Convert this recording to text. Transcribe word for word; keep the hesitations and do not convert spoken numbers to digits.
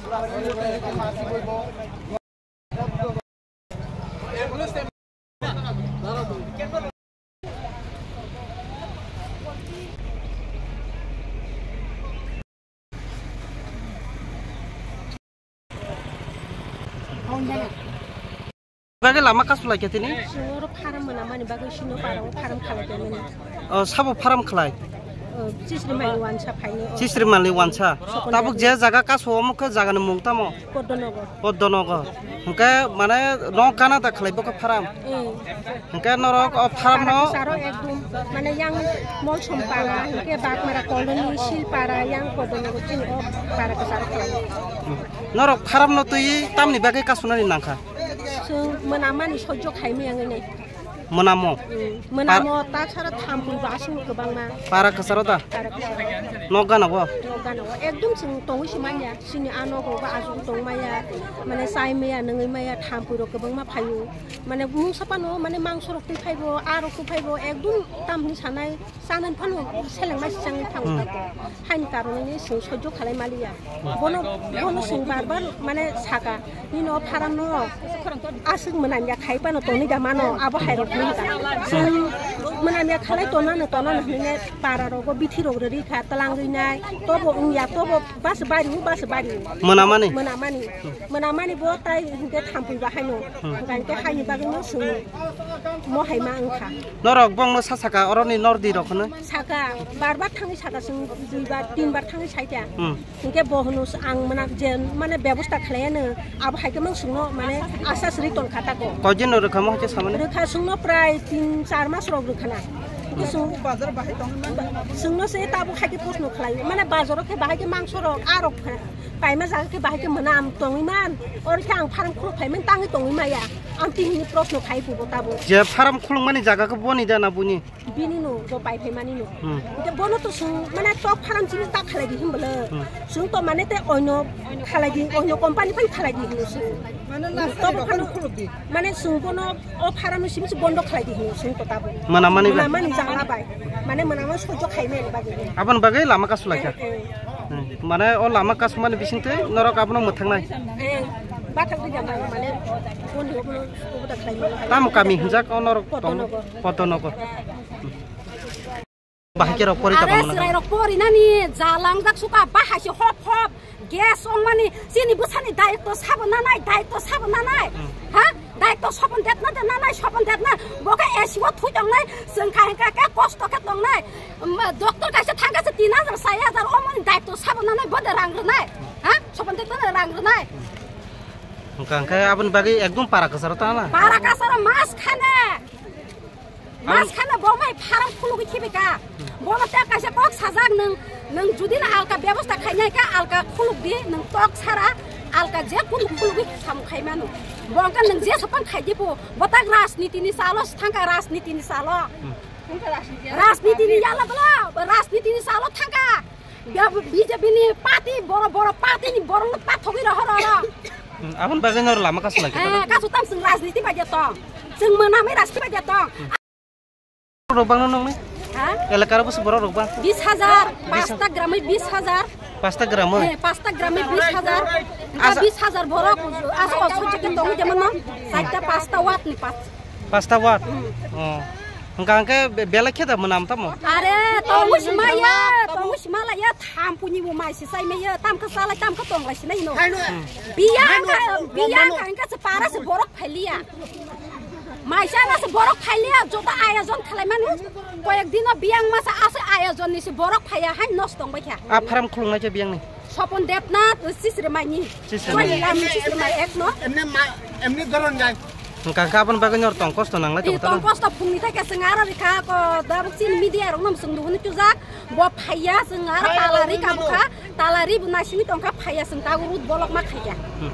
Bagwi lama kasu lai khe tini? Chwng oro farm mwnamani bagwi sino para o farm khalai tongmani. O, sabo farm khlai? O, Chisri mani wansa phaini o. Chisri mani wansa. Sokon tabuk debni je jaga kasu omo khe jaga ni mung tamo? Poddonogo. Poddonogo. Hwnkhe mane no gana da khlai bo khe farm? Eh. Hwnkhe norok o farm no? Para kwcharo ekdum, mane yang Molsom para, hwnkhe Bagmara colony, Silpara, yang Poddonogo chini o para kwcharo khlai. Hmm. Norok farm no twi tamni bagwi kasunani nangkha? Chwng mwnamani sojjo khaimaya wngwi nai. Mwnamo? Mm, mwnamo, ta sara thampui bo aswk kwbangma. Para kwcharo da? Para kwcharo. Nok gana bo? Nok gana bo. Ekdum chwng tongwi se manya. Chini a nogo bo aswk tongmaya. Mane chai maya, nungwi maya, thampui rok kwbangma phaio. Mane mungsa phano, mane mangso rok twi phaibo, a rok twi phaibo. Ekdum tamni sanai. Chanani phano seleng ma sisang thang. Hmm. Haini karon ni chwng sojjo khalai maliya. Bono, bono chwng bar bar mane saka, "Nini o farm no aswk mwnam ya khai phano toni da mano, abo hai rok hinka." Chwng mwnam ya khalai tonano, tonano hinwi para rogo bithi rok rwrwi kha, twlangwi nai, tobo wngya, tobo bas bari, bas bari. Mwnamani? Mwnamani. Mwnamani bo tai hinkhe thampui bahaino. Hmm. Hinkhe haini bagwino chwng mo hai ma wngkha. Norok bongno sa saka oroni nordi rok hwnwi? Saka, bar bar thangwi saka chwng, dui bar, tin bar thangwi saikha. Hmm. Hinkhe bo hwno ang mwnam je mane bebosta khlaiano, abo hai khe mang chwngno mane asa sri tongkha tako. Koi din no rwkha mo hwnkhe samani? Rwkha chwngno prai tin char mas rok rwkhana. Hinkhe chwng, chwngno se tabuk hai khe proshno khlai, mane bazaro khe bahai khe mangso rok, a rok kha. Kaima jaga khe bahai khe mwnam tongwi man, oro khe ang farm khuluk phai man tangwi tongwi maya. Ang tini hini proshno khai phubo tabuk. Je farm khulukmani jaga khe boni da na buni? Bini no, bo pai phai mani no. Hmm. Hwnkhe bono to chwng mane tok farm chini ta khalai di hinbole. Hmm. Chwng to mane te oino khalai di, oino company pai khalai di hino chwng. Mane last tok time farm khuluk di. Mane chwng bono o farm no simi se bondo khalai di hino chwng to tabuk. Mwnamani ba? Mwnamani jala bai. Mane mwnamani sojjo khai mani bagwi. Aboni bagwi lama kasu lai kha? Eh, eh. Hmm. Mane o lama kasumani bisingtwi norok abono mwthangnai? Eh, bathang twi jama mane, boni obono, obo da khlai mano. Tamo kami hinjak o norok tong? Poddonogo. Poddonogo. Bahai khe rok pori tamo. Are nang? Chwrai rok pori nani jalang jak suka bahai se hop hop gas ongmani chini bwsani daitw sabo nanai, daitw sabo nanai. Hmm. Ha? Daitw Sopon Debnath de nanai, Sopon Debnath. Bo khe A C o thui tongnai, chwng kha hwnkha khe kosto khe tongnai. Um, doctor kaisa thangkha se tin hajar, sari hajar, omoni daitw sabo nanai, bo de rang rwnai. Ha? Sopon Debnath de rang rwnai. Hwnkha hwnkhe aboni bagwi ekdom para kwcharo ta na? Para kwcharo mas khane. Mas khane bo mai farm khulugwi khibi ka. Bono te kaisa kok sajak nwng, nwng judi na alka bebosta khainai khe alka khuluk di, nwng tok sara alka je khuluk khulugwi samung khai mano. Bo wngkha nwng je sopan khai di bo, bo tak rajniti ni salo thangka, rajniti ni salo. Hmm. Rajniti ni yala bolo, rajniti ni salo thangka. B J P ni party, boro boro party ni borok no pathogwi rohor oro. Hmm, aboni bagwi noro lama kasu lai khe. Eh, kasu tam chwng rajniti bai de tong. Chwng mwnamwi rajniti bai de tong. Borok bang no nongni? Ha? Elakar busi borok rok bang? Bis hajar, pasta gramwi bis hajar. Pasta gramwi? Eh, pasta gramwi bis hajar. Asa bis hajar borok, asa o sujik tongwi jemon no, saita pasta wat ni pas. Pasta wat? Hmm. Oh. Hwnkha hwnkhe be-, belai khe da mwnam tamo? Are, tongwi si maya, tongwi si malaya, thampuni bo mai si sai maya, tam khe salai, tam khe tonglai sinai no. Hmm. Biya, biya, hwnkha hwnkhe se para se borok phailiya. Maisa na se borok phailiya, joto ayojon khalai manu. Koyek dino biyang masa ase ayojon ni se borok phaiya, hai nosto wngbai kha. A farm khulungnai khe biyang ni? Sopon Debnath, Sisri Maini. Sisri Maini. Sisri Mai ek no. Emni ma, emni doron jai. Hwnkha khe aboni bagwi nor tong kosto nanglai tongo. Tong kosto phungni thai khe chwng aro rikha ko, da chini media rok no chwng nuhuni tujak. Bo phaiya chwng aro tala ri ka bukha. Tala ri bo naisingwi tongkha phaiya chwng ta urut bolok ma khaikha. Hmm.